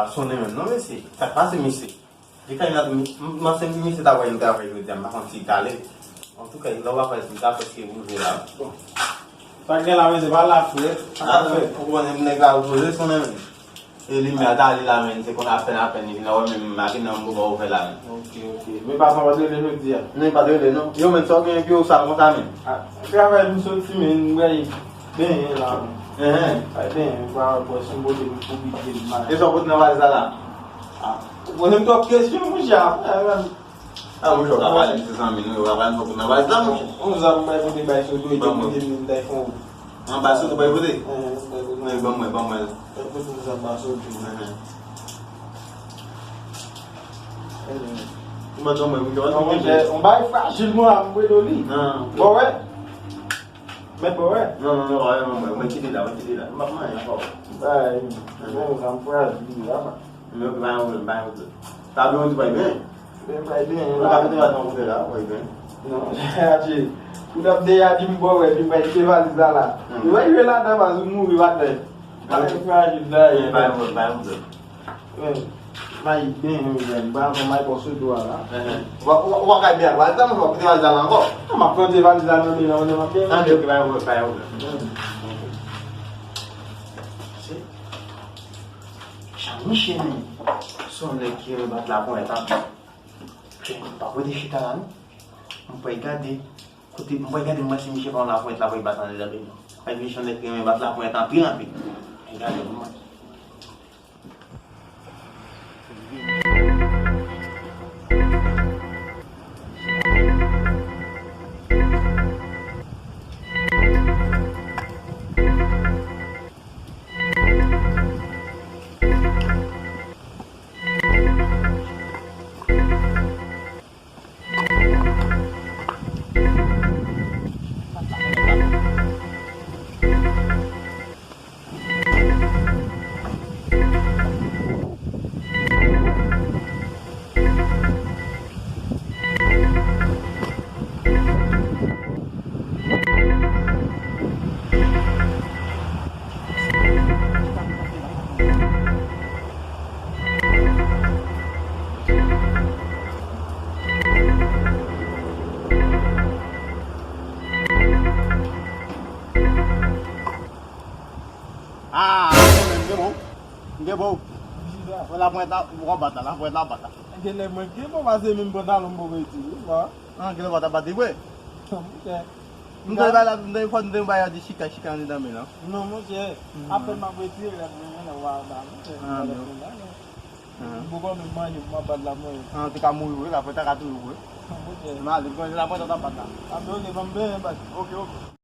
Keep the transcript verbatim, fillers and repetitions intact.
Ap sonnen menm non mesye. Sa k pase mesye? Li fè nòt, m panse misye ta wè yon travay jodi a, m pa konn si l t ale. Antouka, lè w pa fè sa, prèske rive la. Bon. Sa k gen la, men se pa la frèt. Sa k ap fèt? Ou konnen nèg la repoze sonnen menm. E limyè a t ale la, men se konn apèn, apèn li vin la, wè menm maten nan m poko fè la, men. Ok, ok. Men pa sa w pa t rele jodi a? Non, li pa t rele, non. Yo, men sa w gen epi w sal konsa, men. Ah, travay m soti, men m pral benyen la, men. Enhen. Pral benyen, m pral bwè sou m pote m pou bite m la. E sa w pote nan valiz la la? Ah, ou poze m twòp kesyon, monchè, apre, men. Ah, monchè, w ka pale, se zanmi nou, yo ka pale, fòk ou nan valiz la, monchè. Yon zam m bay pote bay Sodo, e te pote m, m t al fè yon wout. An ba Sodo bay pote? Enhen, bay pote. Wi, ban mwen, ban mwen. Bay pote yon zam ba Sodo. Enhen. Ou mèt ban mwen, monchè, w ap monchè, yon bagay frajil, mwen, m pran li. Nan. Bon, wè. Mèt bon, wè. Non, non, non, wè, non, mwen, mwen kite la, mwen kite la. M p ap manyen ankò. Bay, men, zam frajil, la. Men, bay yon pwoblèm, bay yon pwoblèm. Tablo, ou di bay byen. Byen, bay byen, la. Ou ka mete valiz nan kote la, bay byen. Non, Adje. Ou t ap dèyè di m bò wè, di m bay kite valiz la la. Hmm. Ou wè, jwe ladan, baz, ou mouri ladan. Bagay frajil la, bay yon pwoblèm, bay yon pwoblèm. Bay byen, men, bay bon, bay bon sou do a la. Enhen. Ou pa, ou pa, ou pa ka byen, valiz la, men ou pa kite valiz la la ankò. Non, m ap plante valiz la nan men nan, nan, nan. Tande, ok, bay yon pwoblèm, bay yon pwoblèm. Hmm. Se Jan misye menm, se yon nèg ki renmen bat laponyèt anpil. Jan m pa pote chita la, non. M pral gade, kote, m pral gade, m wè si misye pa yon laponyèt, laponyèt bat anndan men non. Paske misye se yon nèg ki renmen bat laponyèt anpil, anpil. M pral gade pou m wè. Ah, mwen menm, gen bon. Gen bon. Kisa? Mwen la pwent la, mwen bat la, la pwent la bat la. Gen lè mwen gen bon, pase menm pantalon m poko retire, non? Ah, gen lè w pa ta bat li vre. Monchè. M te bay la, m te fò, m te bay la di chika, chika anndan men non. Non, monchè. Apèn m ap retire la, mwen la wa ba, monchè. Ah, non. M poko menm manje, m ap bat la mwen. Ah, te ka mouri vre, la pwent la ka toujou vre. Monchè. M ale, m konn la pwent la ta bat la. Ah, men ok, ban m benyen, bat. Ok, ok.